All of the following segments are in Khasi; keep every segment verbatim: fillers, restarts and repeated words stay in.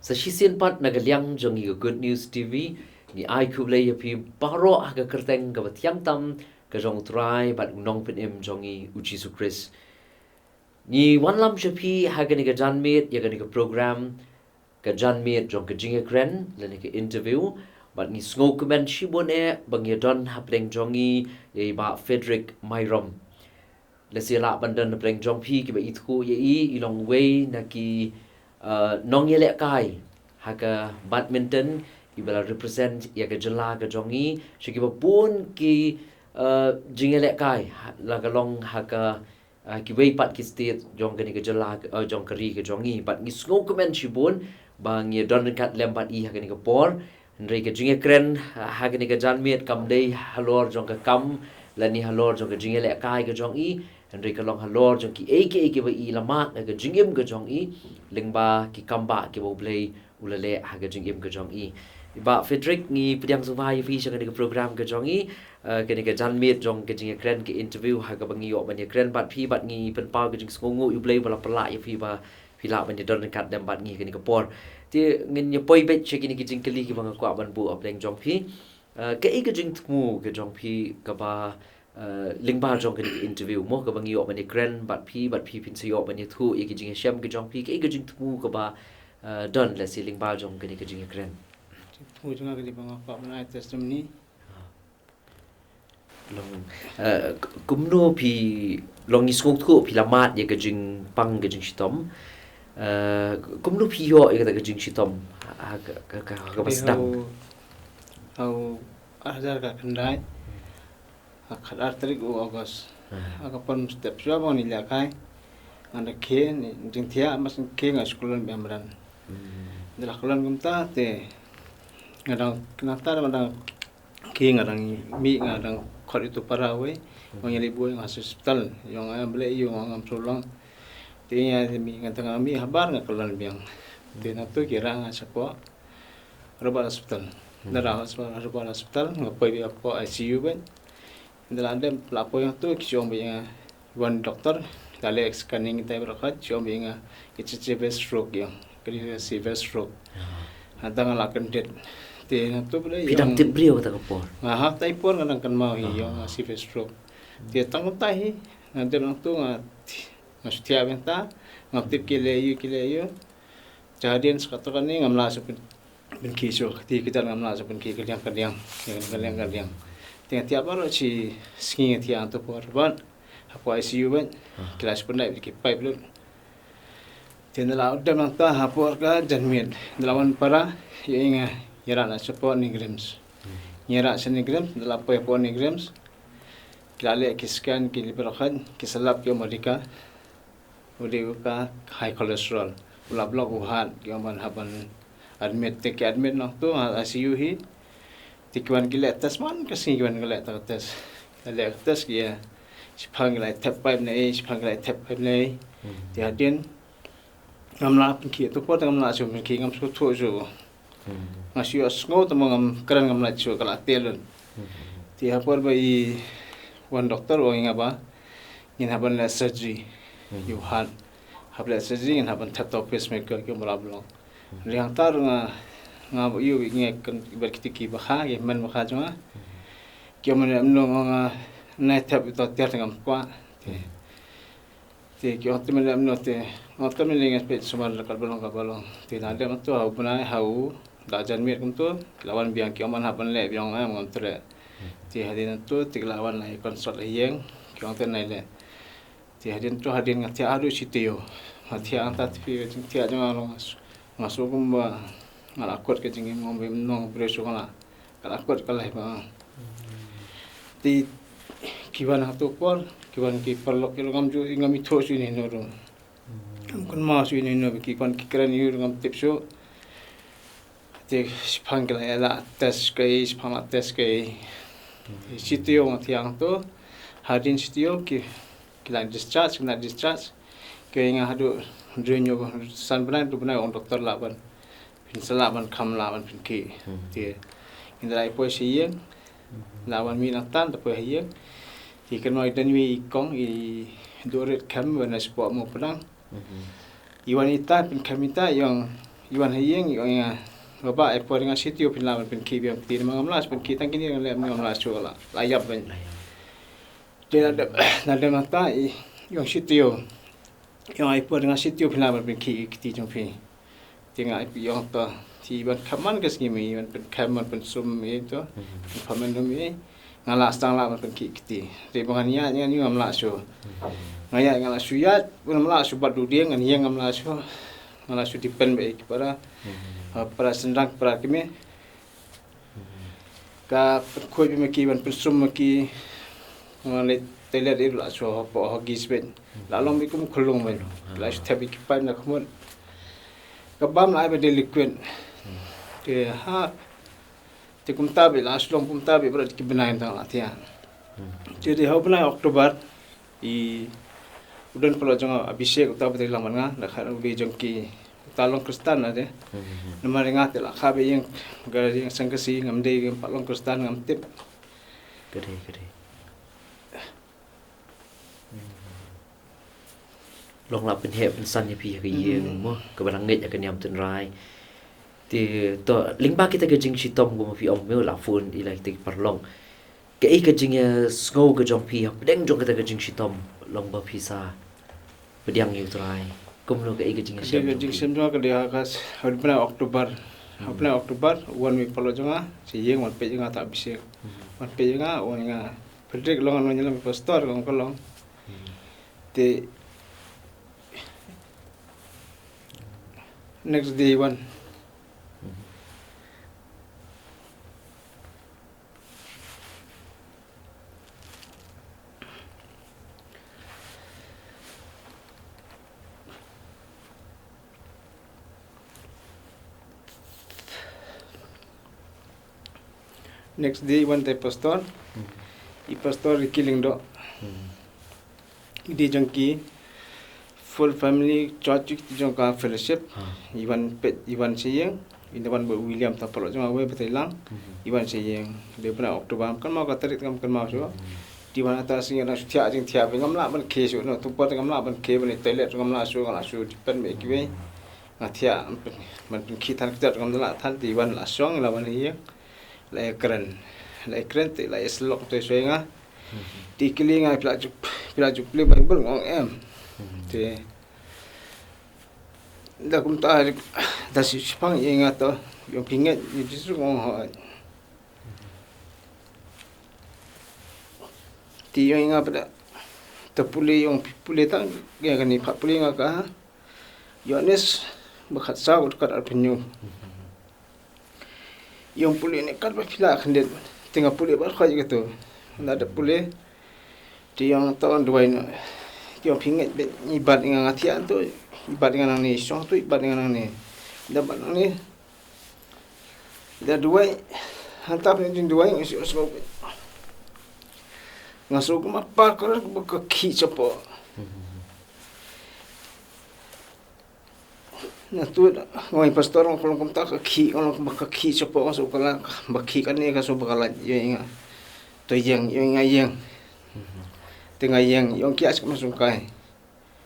Sa shisien pat na ka liang jong ngi ka Good News T V, ngi ai khublei ïa phi baroh ha ka kyrteng kaba thiang tam ka jong U Trai bad U Nongpynim jong ngi U Jisu Khrist. Ngi wanlam sha phi ha kane ka janmiet ïa kane ka program, ka janmiet jong ka jingïakren lane ka interview, bad ngi sngewkmen shibun eh ba ngi don hapdeng jong ngi ïa i Bah Frederick Myrom. Lehse lah ban don hapdeng jong phi kiba ithuh ïa i, i long uwei na ki, uh, nongïalehkai ha ka badminton, iba la represent ïa ka jylla ka jong i sha kiba bun ki, uh, jingïalehkai, ha, la ka long ha ka, uh, kiwei pat ki state jong kane ka jylla, uh, jong ka ri ka jong i. Bad ngi sngewkmen shibun ba ngi don ryngkat lem bad i ha kane ka por. Hynrei ka jingïakren, uh, ha kane ka janmiet kam dei halor jong ka kam lane halor jong ka jingïalehkai ka jong i. Hynrei ka long halor jong kiei kiei kiba i la mad ha ka jingim ka jong i, lyngba ki kambah kiba U Blei u la leh ha ka jingim ka jong i. I Bah Frederick, ngi pdiang sngewbha ïa phi sha kane ka program ka jong i, uh, kane ka janmiet jong ka jingïakren, ka interview ha kaba ngi ïoh ban ïakren bad phi, bad ngi pynpaw ka jingsngewnguh ïa U Blei ba la pynlah ïa phi ba phi lah ban ïadon ryngkat lem bad ngi ha kane ka por. Te ngin ïa poi beit sha kine ki jingkylli kiba nga kwah ban buh hapdeng jong phi. Uh, kaei ka jingthmu ka jong phi kaba, uh, lyngba jong kane ka interview mo, kaba ngi ïoh ban ïakren bad phi, bad phi phin sa ïoh ban ïathuh ïa ki jingïashem ka jong phi, kaei ka jingthmu kaba, uh, don, lehse lyngba jong kane ka jingïakren? Jingthmu jong nga ka dei ba nga kwah ban ai testimony. Long, uh, k-, kumno phi, long ngi sngewthuh phi la mad ïa ka jingpang ka jingshitom. Uh, k-, kumno phi ïoh ïa kata ka jingshitom ha, ha, ka, ka, ka, ha kaba sdang? Hau, hau, ar hajar khatkhyndai. Ha ka khatar tarik u August. Ah. Ha ka por mynstep shuwa ba ngi lehkai, nga da khie, ni jingthiah, mas khie nga skulon biang mran. Hmm. Da la kulon kumta te nga dang, nangta nga dang khie, nga dang mih, nga dang khot ïa uto u para uwei. Hmm. Nga ïaleh buh ïa nga ha hospital. Ïa nga, ïa nga balei ïa nga, ngam shu long. Te nga mih, nga tang nga mih habar nga kulon biang. Te nangtu ki rah nga shapoh Robert Hospital. Hmm. Da rah shapoh Robert Hospital, nga poi biang hapoh I C U beit. Da la dep, la poi hangto, ki shu ong beit ïa nga, wan doktor, da leh scanning ïa nga baroh khoit, shu ong beit ïa nga, it's a severe stroke ïa nga. Ka dei ka severe stroke. Ah. Hangta nga la kyndit. Te nangtu ba dei. Phi dang tip briew kata ka por? Nga ha kata ka por nga dang kynmaw hi, ah, ïa nga severe stroke. Te tang kumta hi, nga dep nangtu nga, nga shu thiah beit hangta, ngam tip ki leh aïu, ki leh aïu. Te hadien sa katto katne ngam lah shuh pyn-, pynkhie shuh, te kata ngam lah shuh pynkhie, ka liang ka liang, ka liang ka liang. Te nga thiah baroh shi sngi nga thiah hangto hapoh Robert, hapoh I C U beit, ah, ki la shu pyndait ki paip lut. Te nga la dep nangta hapoh ka janmiet, nga la wan para, ïa nga ïarah na shapoh NEIGRIHMS. Hmm. Nga ïarah sha NEIGRIHMS, nga la poi hapoh NEIGRIHMS. Ki la leh ki scan, ki liver, ki lab, ki ong ba dei ka, u dei u ka high cholesterol. U la block u heart, ki ong ban hap ban admit, te ki admit nangto ha I C U hi. Te ki wan ki leh test man ka sngi, ki wan ki leh ta ka test. Ki leh ka test ki ïa, shiphang ki la thep paip ne ei, shiphang ki la thep paip ne ei. Hmm. Te hadien ngam lah pynkhie, to por te ngam lah shuh pynkhie, ngam sngewthuh shuh. Hmm. Nga shu ïohsngew tang ba ngam kren, ngam lah shuh, ka la teh lut. Hmm. Te ha por ba i wan doktor u ong ïa nga ba ngin hap ban leh surgery. Hmm. Ïa u heart. Hap leh surgery, ngin hap ban thep ta u pacemaker, ki ong ba la block. Hmm. Hynrei hangta ruh nga, nga ïohi ïa nga kren bad kito kiba kha, ki hynmen ba kha jong nga. Hmm. Ki ong mynne mynno, nga, nga nai thep ïa uto u tiar te ngam kwah. Hmm. Te ki ong te mynne mynno te, ong te mynne ngan peit sumar la katba long katba long. Te la dep hangto ha u bnai, ha u, da janmiet kumto, ki la wan biang, ki ong ban hap ban leh biang, eh, ngam treh. Te hadien nangto te ki la wan, la ïa consult ha ïing, ki ong te nai leh. Te hadien to, hadien nga thiah haduh shi taïew. Nga thiah hangta, te phi, ka jingthiah jong nga long, nga sngew kumba nga la kut ka jingim, nga ong ba ym long briew shuh, nga la, ka la kut ka life ba. Te ki wan ha kato por, ki wan ki paralok, ki ruh ngam ju, ngam ithuh shuh ine ino ruh. Ngam kynmaw shuh ine ino, ki wan ki kren, ïa u ruh ngam tip shuh. Te shiphang ki la ïa la test kaei, shiphang la test kaei. Shi taïew nga thiah hangto, hadien shi taïew ki, ki la discharge, ki la discharge. Ki ïa nga haduh hynriew hynñiew, san bnai, hynriew bnai, ong doktor lah ban, phin sa lah ban kham, lah ban pynkhie. Hmm. Te ngin da la ïa poi sha ïing, hmm, lah ban mih nangta, da poi ha ïing. Te kynmaw i don iwei i kong, i Dorit Khem, ba na shapoh Mawpdang. Hmm. I wan ita, pynkhem ita, i ong Iwan ha ïing, iwan nga, baba, ai por nga shi taïew phin lah ban pynkhih biang kti, namar ngam lah shuh pynkhih tang kine, ngam lah, ngam lah shuh, la, la ïap ban. Te na dem, na dem nangta i, iwan shi taïew. Iwan ai por nga shi taïew phin lah ban pynkhih kti jong phi. Te nga ai ïong to, te iwan khlem man ka sngi me, iwan pynkhlem, iwan pynsum me to. Pynphamen me. Nga lah sdang lah ban pynkhih kti. Te ba ngan ïaid ngan ïoh ngam lah shuh. Nga ïaid ngam lah shuh ïaid, ngam lah shuh bat duh dieng, ngan ïeng ngam lah shuh. Ngam lah shuh depend bad ki para. Ah, para shynrang, para kmie. Ka pynkhuid bad ki, ban pynsum bad ki. Ngan leit toilet ruh lah shuh, hapoh Huggies bad. Lah long bad kum khulung bad. Lah shuh thep bad ki paip na khmut. Ka bam lah ai bad liquid. Te ha Te kumta bad la shu long kumta bad bad ki bnai tang la thiah. Te dei ha u bnai October i u don paralok jong nga Abhishek, uta ba dei lang man nga, da kha u dei jong ki, uta long Khristan na de. Namar nga te la kha bad ïing, ka ïing sangkasi, ngam dei, ngam pat long Khristan, ngam tip. Ka dei, ka dei. Long la pynheh pynsan ïa phi ha ka ïing mo, kaba dang ngeit ïa ka niam tynrai. Te to lyngba kita ka jingshitom kumba phi ong mo, la phone ïa la kita ki paralok. Kaei ka jingïasngew ka jong phi hapdeng jong kata ka jingshitom long ba phi sa pdiang ïa u Trai? Kumno kaei ka jingïashem? Ka dei ka jingshem jong nga ka dei ha ka s-, ha u bnai October. Ha u bnai October, wan mi paralok jong nga sha ïing, wan peit ïa nga, uta Abhishek. Wan peit ïa nga, wan ïa nga, Frederick, long ngan wan ïalam pastor, kong ka long. Te next day wan. Next day wan te pastor. I pastor Ricky Lyngdoh. I dei jong ki full family church, i dei jong ka fellowship. I wan peit, i wan sha ïing. I dei wan bad William, uta paralok jong nga uwei ba tei lang. I wan sha ïing. Dei bnai October, ngam kynmaw ka tarik, ngam kynmaw shuh. Te wan hata sngi nga dang shu thiah jingthiah bad ngam lah ban khie shuh, no, tu por te ngam lah ban khie, ban leit toilet ngam lah shuh, ngam lah shu depend bad kiwei. Nga thiah, ban pyn-, ban pynkhih than kjat ngam lah than, te wan la shong, la wan ïa, la ïakren. La ïakren te la ïasyllok, te shuwa ïa nga. Te kylli nga, phi la ju, phi la ju pule Baibl, nga ong em. Te da kumta da shu shipang ïa nga, to ong phi ngeit ïa u Jisu, nga ong hooid. Te ong ïa nga pat, to pule, ong phi pule tang ïa kane, pat pule nga ka Ïoannis bynta khatsaw, dkhot arphew hynñiew. Ong pule ne katba phi la khyndiat. Te nga pule bad khoit kato. Nga da pule. Te ong to duwai noh. Te ong phi ngeit bad, i bat nga, nga thiah to, i bat nga nangne, shong to i bat nga nangne. Da bat nangne. Da duwai, hangta phi jingduwai, nga sngew, nga sngew kumba par kren kumba ka khih shapoh. Nga tuid, nga ong pastor, nga ong kumta ka khih, nga ong kumba ka khih shapoh, nga sngew ka la, ba khih kane ka sngew ba ka la ïeng ïa nga. To ïeng, ïeng nga ïeng. Te nga ïeng, ïeng ki ïa sha ka mynsiem kai.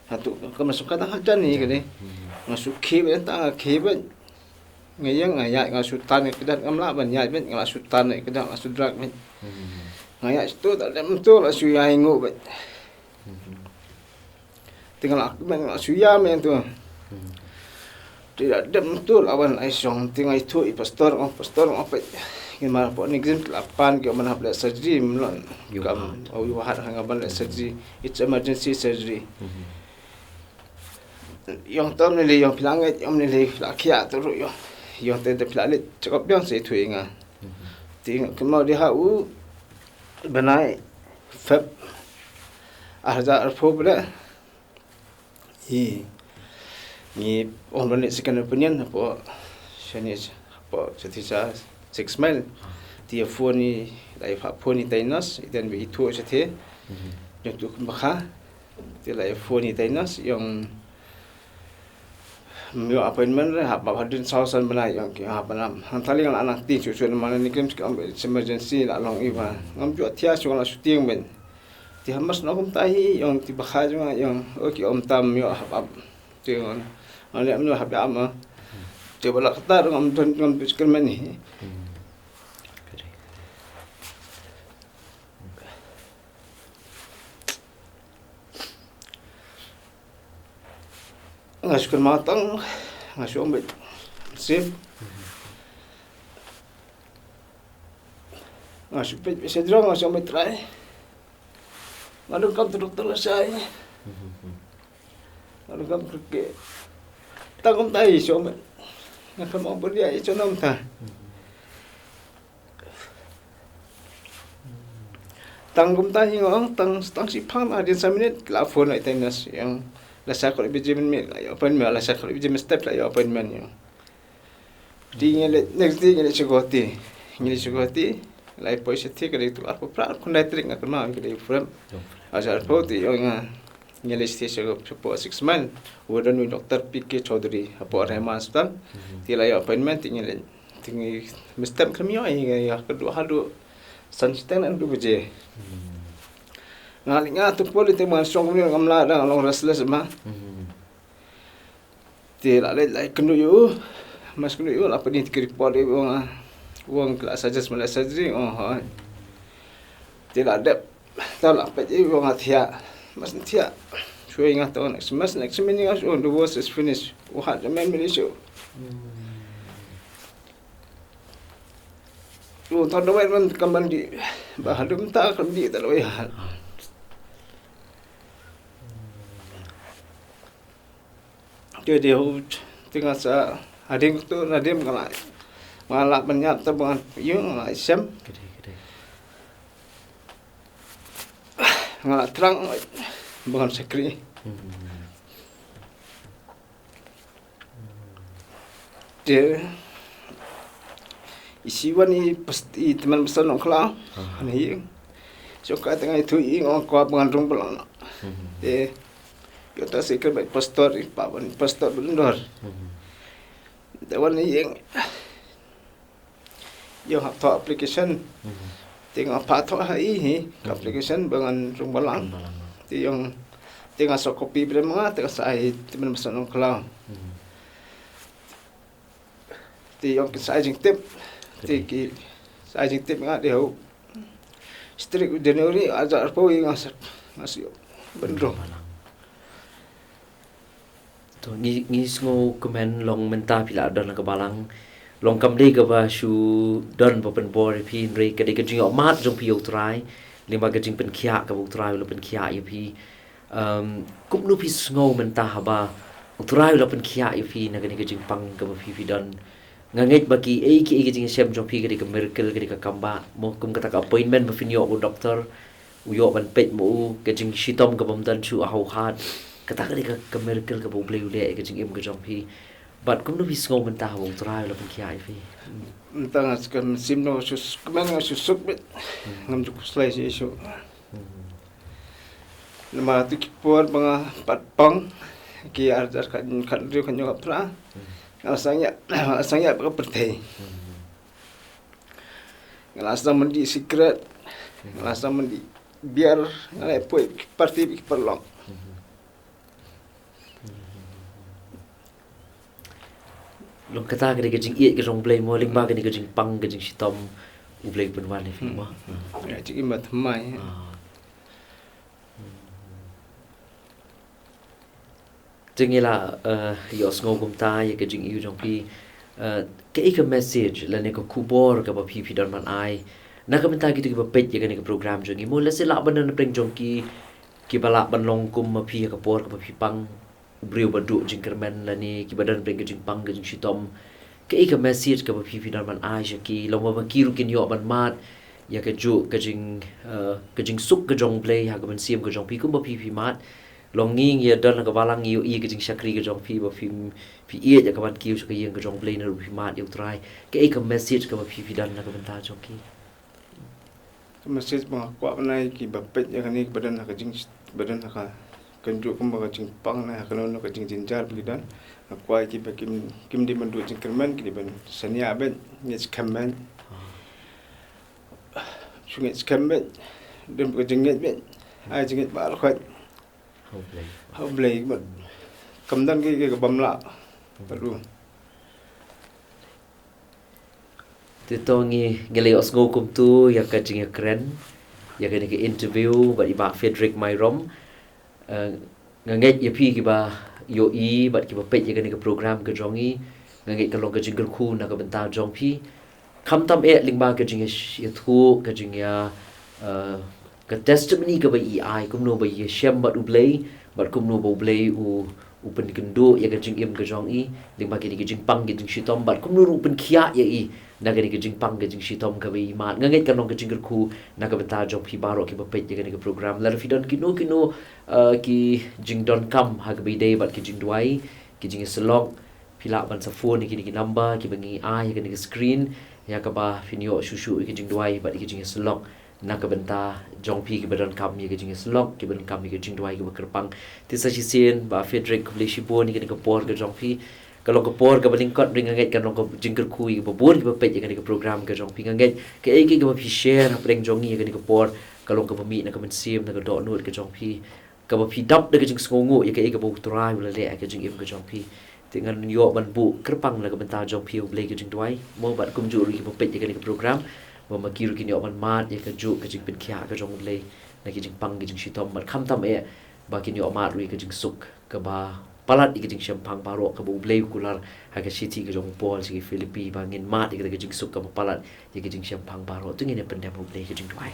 Hato ka mynsiem ka dang hajan ne ka dei. Nga shu khie bad, tang nga khie bad. Nga ïeng nga ïaid, nga shu tan ïa ka dang, ngam lah ban ïaid bad, nga la shu tan ïa ka dang, nga la shu drag bad. Nga ïaid sha to, ta dep mynta la shu ïainguh bad. Te nga la, nga la shu ïam ïa to. Te da dep mynta la wan ai shong, te nga ïathuh ïa i pastor, ong pastor, ong peit. Ngin mar hapoh NEXUM te la pan ki, ong ban hap leh surgery, mlon. Ïa u kam, ïa u heart, nga ban leh surgery. It's emergency surgery. Ong to ne lei, ong phi la ngeit, ong ne lei phi la khiah to ruh ong. Ong te, te phi la leit check up biang, sa ïathuh ïa nga. Te nga kynmaw dei ha u bnai Feb, ar hajar arphew bad le. I, ngi ong ban leit second opinion hapoh, shane, hapoh shathie sha Six Mile. Te ïa phone i, la ïa phone i tai nurse, i dang ba ithuh shathie. Jong tu kumba kha. Te la ïa phone i tai nurse, ong ym ïoh appointment re, hap ap hadien saw san bnai, ong ki hap ban ap. Hangta lei nga la nang tieng shuh shuh namar NEXUM ki ong it's emergency, la long i ba ngam ju thiah shuh, nga la shu tieng bad. Te ha mar shu ong kumta hi, ong te ba kha jong nga, ong, o ki ong tam ïoh hap ap. Te ong, ong leh mynno hap ïa ap ma. Te ba la kata ruh ngam don, ngam pyrkhat kyrmen hi. Nga shu kynmaw tang, nga shu ong beit, sip. Nga shu peit beit sha jrong, nga shu ong beit Trai, nga donkam tu doktor lashai. Nga donkam tu ke. Tang kumta hi shu ong beit. Nga kynmaw beit ïa i shu ong kumta. Tang kumta hi nga ong, tang, tang shiphang hadien san minit la phone ïa i nurse, ïa ong la sha khyndai baje mynmiet la ïoh appointment, la sha khyndai baje mynstep la ïoh appointment, ïa ong. Te ngi leit, next day ngi leit sha Guwahati. Ngi leit sha Guwahati, la poi shatei ka dei tu arphew phra, khyndai tarik nga kynmaw, ka dei Prem. Arphew phra. Arphew phra te ïoh nga, ngi leit shatei sha, sha hapoh six mile. U don u Doctor P K Chaudhary hapoh Rehma Hospital. Te la ïoh appointment te ngi leit. Te ngi mynstep khlem ïoh, ngi ïa ka duh haduh san shiteng naduh baje. Nga leit nga tu poli te man shong kumne ngam lah, dang long restless ma. Te la leit la kynduh ïa u. Mas kynduh ïa u la pynïeng te ki report ïa u, ong, ong ki la suggest ma la surgery, ong hooid. Te la dep, ta la peit ïa u, ong nga thiah. Mas thiah. Shu ïa nga to next, mas next minute nga shu, the worst is finished. U hat jaman mini shu. U ton dawai man kam ban dih. Ba haduh mynta kam dih ta dawai hat. Te dei hu, te nga sa hadien tu, hadien nga la, nga la ban ïap ta ba ngan ïoh, nga la sem. Ka dei, ka dei. Nga la trang ba ngan shakri. Te i shi wan i pas-, i tymmen pastor Nongkhlaw. Aha. Ni. Shu ka tang i tu i ngong kwah ba ngan rung balang. Te ïoh ta secret ba i pastor, i pa wan i pastor Byndur. Te wan i ïeng, ïoh hap thoh application. Te nga phah thoh ha i hi ka application ba ngan rung balang. Rung balang. Te ïoh, te nga sa copy brem nga, te nga sa ai tymmen pastor Nongkhlaw. Te ïoh ki sa ai jingtip. Te ki sa ai jingtip nga dei hu. Strik January, arhajar arphew nga sa, nga sa ïoh ban rung. To ngi, ngi sngewkmen long mynta phi la don ha ka balang. Long kam dei kaba shu don ba pynbor ïa phi, hynrei ka dei ka jingïohmat jong phi ïa U Trai. Lyngba ka jingpynkhiah kaba U Trai u la pynkhiah ïa phi. Um, kumno phi sngew mynta haba U Trai u la pynkhiah ïa phi na kane ka jingpang kaba phi, phi don? Nga ngeit ba kiei kiei ka jingshem jong phi ka dei ka miracle, ka dei ka kambah. Mo kum kata ka appointment ba phin ïoh u doktor, u ïoh ban peit mo u, ka jingshitom kabym don shuh ha u hat. Kata ka dei ka, ka miracle kaba U Blei u leh ïa ka jingim ka jong phi. Bad kumno phi sngew mynta haba U Trai u la pynkhiah ïa phi? Mynta nga skem sim no shu skem nga shu suk bit. Ngam ju khuslai shuh shuh. Namar tu ki por ba nga pat pang, ki arhajar khat, khathynriew khathynñiew khatphra. Nga la sdang ïa, nga la sdang ïa bad ka pyrthei. Nga la sdang ban dih sikret. Nga la sdang ban dih biar, nga la poi ki party ki paralok. Long kata ka dei ka jingïeit ka jong U Blei mo, lyngba kane ka jingpang ka jingshitom U Blei u pynwan ïa phi mo. Ïa jingim ba thymmai. Ah. Te ngi la, eh, ïohsngew kumta ïa ka jingïohi jong phi, eh, kaei ka message lane ka khubor kaba phi phi don ban ai na ka bynta kito kiba peit ïa kane ka program jong ngi mo, lehse lah ban don na pdeng jong ki kiba lah ban long kum ma phi ha ka por kaba phi pang, u briew ba duh jingkyrmen lane kiba don pdeng ka jingpang ka jingshitom. Kaei ka message kaba phi phi don ban ai sha ki, long ba ma ki ruh kin ïoh ban mad ïa kajuh ka jing, eh, ka jingsuk ka jong U Blei ha ka mynsiem ka jong phi kumba phi phi mad. Long ngi ngi ïa don ha ka balang ngi ïohi ka jingshakri ka jong phi ba phi, phi ïeit ïa ka ban kiew sha ka ïing ka jong U Blei naduh phi mad ïa U Trai. Kaei ka message kaba phi phi don na ka bynta jong ki? Ka message ba nga kwah ban ai kiba peit ïa kane kiba don ha ka jing, ba don ha ka, kan ju kumba ka jingpang ne ha kano kano ka jingjynjar ba ki don. Nga kwah ïa kiba kim, kim dei ban duh jingkyrmen, ki dei ban shaniah beit, ngeit skhem beit. Shu ngeit skhem beit, don ka jingngeit beit. Ai jingngeit ba la khoit. Ha U Blei. Ha U Blei, bad kam don ki, ki, kaba ym lah. Bad u. Te to ngi ngi la ïohsngew kumtu ïa ka jingïakren, ïa kane ka interview bad i Bah Frederick Myrom. Eh, nga ngeit ïa phi kiba ïohi bad kiba peit ïa kane ka program ka jong ngi, nga ngeit ka long ka jingkyrkhu na ka bynta jong phi. Khamtam eh lyngba ka jingïathuh, ka jingïa, eh, ka testimony kaba i ai kumno ba i ïashem bad U Blei, bad kumno ba U Blei u u pynkynduh ïa ka jingim ka jong i lyngba kine ki jingpang ki jingshitom, bad kumno ruh u pynkhiah ïa i na kine ki jingpang ki jingshitom kaba i mad. Nga ngeit kan long ka jingkyrkhu na ka bynta jong phi baroh kiba peit ïa kane ka program. Lada phi don kino kino, eh, ki jingdonkam ha kaba ïadei bad ki jingduwai, ki jingïasyllok, phi lah ban sa phone ïa kine ki number kiba ngi ai ha kane ka screen, ïa kaba phin ïoh shuh shuh ïa ki jingduwai bad ïa ki jingïasyllok na ka bynta jong phi kiba donkam ïa ka jingïasyllok, kiba donkam ïa ka jingduwai kaba kyrpang. Te sa shisien Bah Frederick, khublei shibun ïa kane ka por ka jong phi. Ka long ka por kaba lyngkot, hynrei nga ngeit kan long ka jingkyrkhu ïa kiba bun kiba peit ïa kane ka program ka jong phi. Nga ngeit kaei kaei kaba phi share hapdeng jong ngi ïa kane ka por, ka long kaba mih na ka mynsiem, na ka dohnud ka jong phi, kaba phi dap da ka jingsngewnguh ïa kaei kaba U Trai u la leh ha ka jingim ka jong phi. Te ngan ïoh ban buh kyrpang na ka bynta jong phi, U Blei, ka jingduwai, mo, bad kumjuh ruh ïa kiba peit ïa kane ka program, ba ma ki ruh kin ïoh ban mad ïa kajuh ka jingpynkhiah ka jong U Blei na ki jingpang ki jingshitom, bad khamtam eh ba kin ïoh mad ruh ïa ka jingsuk kaba palat ïa ka jingshemphang baroh, kaba U Blei u kular ha ka shithi ka jong u Paul sha ki Philippi, ba ngin mad ïa ka jingsuk kaba palat ïa ka jingshemphang baroh. To ngin ïa pyndem ha U Blei ka jingduwai.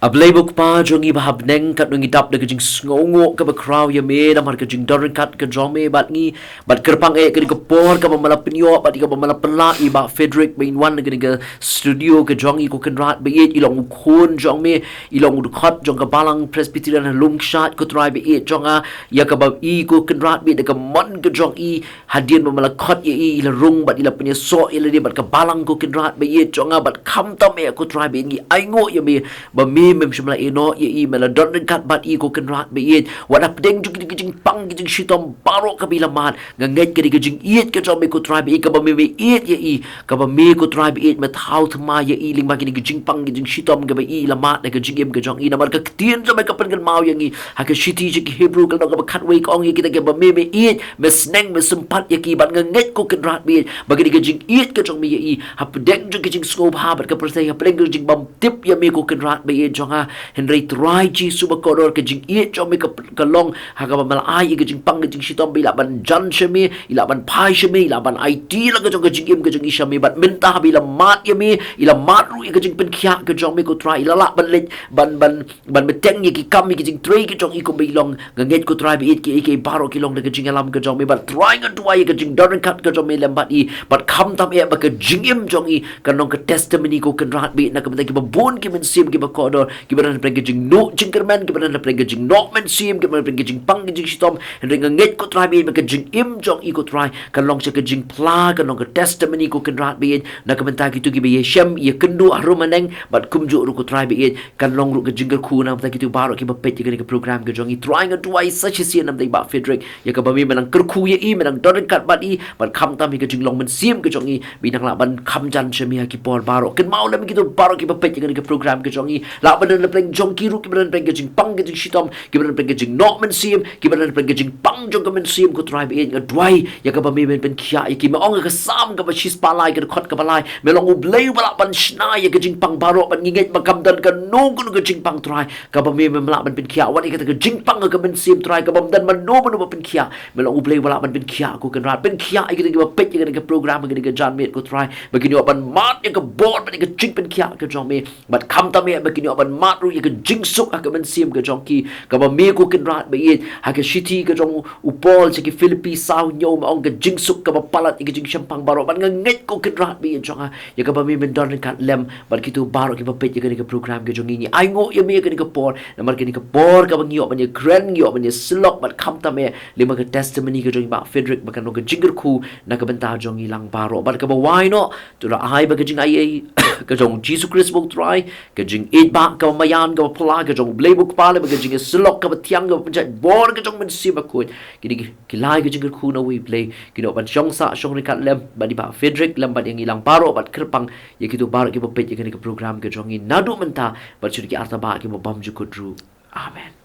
A Blei ba U Kpa jong ngi ba ha bneng, katno ngi dap da ka jingsngewnguh kaba khraw ïa me namar ka jingdon ryngkat ka jong me bad ngi, bad kyrpang eh kane ka por kaba me la pynïoh bad kaba me la pynlah ïa i Bah Frederick ba in wan na kane ka studio ka jong ngi, ko Kynrad ba ïeit. I long u khun jong me, i long u dkhot jong ka Balang Presbyterian Lum Kshad, ko Trai ba ïeit jong nga. Ïa kaba i, ko Kynrad ba ïeit, da ka mon ka jong i, hadien ba me la khot ïa i, i la rung bad i la pynïasoh ïa lade bad ka Balang, ko Kynrad ba ïeit jong nga, bad khamtam eh, ko Trai ba ïeit, ngi ainguh ïa me ba me mem shym la ïehnoh ïa i, me la don ryngkat bad i, ko Kynrad ba ïeit. Wat hapdeng jong kine ki jingpang ki jingshitom baroh kaba i la mad, nga ngeit ka dei ka jingïeit ka jong me, ko Trai ba ïeit, kaba me, me ïeit ïa i, kaba me, ko Trai ba ïeit, me thaw thymmai ïa i lyngba kine ki jingpang ki jingshitom kaba i la mad na ka jingim ka jong i. Namar ka ktien jong me ka pynkynmaw ïa ngi ha ka shithi sha ki Hebru ka lynnong kaba khatwei, ka ong ïa kita kiba me, me ïeit, me sneng, me sympat ïa ki. Bad nga ngeit, ko Kynrad ba ïeit, ba ka dei ka jingïeit ka jong me ïa i hapdeng jong ka jingsngewbha bad ka pyrthei, hapdeng ka jingbymtip ïa me, ko Kynrad ba ïeit jong nga. Hynrei Trai Jisu ba kordor, ka jingïeit jong me ka, ka long ha kaba me la ai ïa ka jingpang ka jingshitom ba i lah ban jan sha me, i lah ban phai sha me, i lah ban aiti la ka jong ka jingim ka jong i sha me. Bad mynta haba i la mad ïa me, i la mad ruh ïa ka jingpynkhiah ka jong me, ko Trai, i la lah ban leit ban, ban, ban bteng ïa ki kam, ïa ki jingtrei ka jong i kumba i long. Nga ngeit, ko Trai ba ïeit, kiei kiei baroh ki long da ka jingïalam ka jong me. Bad Trai, nga duwai ïa ka jingdon ryngkat ka jong me lem bad i, bad khamtam eh ba ka jingim jong i kan long ka testimony, ko Kynrad ba ïeit, na ka bynta kiba bun ki mynsiem kiba kordor, kiba don hapdeng ka jingnoh jingkyrmen, kiba don hapdeng ka jingnoh mynsiem, kiba don hapdeng ka jingpang ka jingshitom. Hynrei nga ngeit, ko Trai ba ïeit, ba ka jingim jong i, ko Trai, kan long sha ka jingphla, kan long ka testimony, ko Kynrad ba ïeit, na ka bynta kito kiba ïashem ïakynduh harum haneng, bad kumjuh ruh, ko Trai ba ïeit, kan long ruh ka jingkyrkhu na ka bynta kito baroh kiba peit ïa kane ka program ka jong i. Trai, nga duwai sa shisien na ka bynta i Bah Frederick, ïa kaba me, me nang kyrkhu ïa i, me nang don ryngkat bad i, bad khamtam ïa ka jinglong mynsiem ka jong i ba i nang lah ban kham jan sha me ha ki por baroh. Kynmaw lem ïa kito baroh kiba peit ïa kane ka program ka jong i, lah ban don hapdeng jong ki ruh kiba don hapdeng ka jingpang ka jingshitom, kiba don hapdeng ka jingnoh mynsiem, kiba don hapdeng ka jingpang jong ka mynsiem, ko Trai ba ïeit. Nga duwai ïa kaba me, men pynkhiah ïa ki. Me ong ha ka Salm kaba shispah lai, ka dkhot kaba lai, me long U Blei uba lah ban shna ïa ka jingpang baroh. Bad ngi ngeit ba kam don kano kano ka jingpang, Trai, kaba me, mem lah ban pynkhiah. Wat ïa kata ka jingpang ka mynsiem, Trai, ka bym don mano mano ba pynkhiah, me long U Blei uba lah ban pynkhiah, ko Kynrad. Pynkhiah ïa kito kiba peit ïa kane ka program, ïa kane ka janmiet, ko Trai, ba kin ïoh ban mad ïa ka bor bad ïa ka jingpynkhiah ka jong me. Bad khamtam eh ba kin ïoh ban mad ruh ïa ka jingsuk ha ka mynsiem ka jong ki, kaba me, ko Kynrad ba ïeit, ha ka shithi ka jong u Paul sha ki Philippi saw hynñiew, me ong, ka jingsuk kaba palat ïa ka jingshemphang baroh. Bad nga ngeit, ko Kynrad ba ïeit jong nga, ïa kaba me, men don ryngkat lem bad kito baroh kiba peit ïa kane ka program ka jong i. Ngi ainguh ïa me ïa kane ka por, namar kane ka por kaba ngi ïoh ban ïakren, ngi ïoh ban ïasyllok, bad khamtam eh lyngba ka testimony ka jong i Bah Frederick, ba kan long ka jingkyrkhu na ka bynta jong ngi lang baroh. Bad kaba wai noh, to da ai ba ka jingaiei ka jong U Jisu Khrist ba U Trai, ka jingïeit ba kaba maïan, kaba phylla ka jong U Blei ba U Kpa, lem bad ka jingïasyllok kaba thiang, kaba pynjah bor ka jong U Mynsiem Bakhuid, kine ki, ki la ai ka jingkyrkhu na uwei U Blei, kin ïoh ban shong sah shong ryngkat lem bad i Bah Frederick, lem bad ïa ngi lang baroh, bad kyrpang ïa kito baroh kiba peit ïa kane ka program ka jong i, naduh mynta bad sha ki arta ba kiba bymjukut ruh. Amen.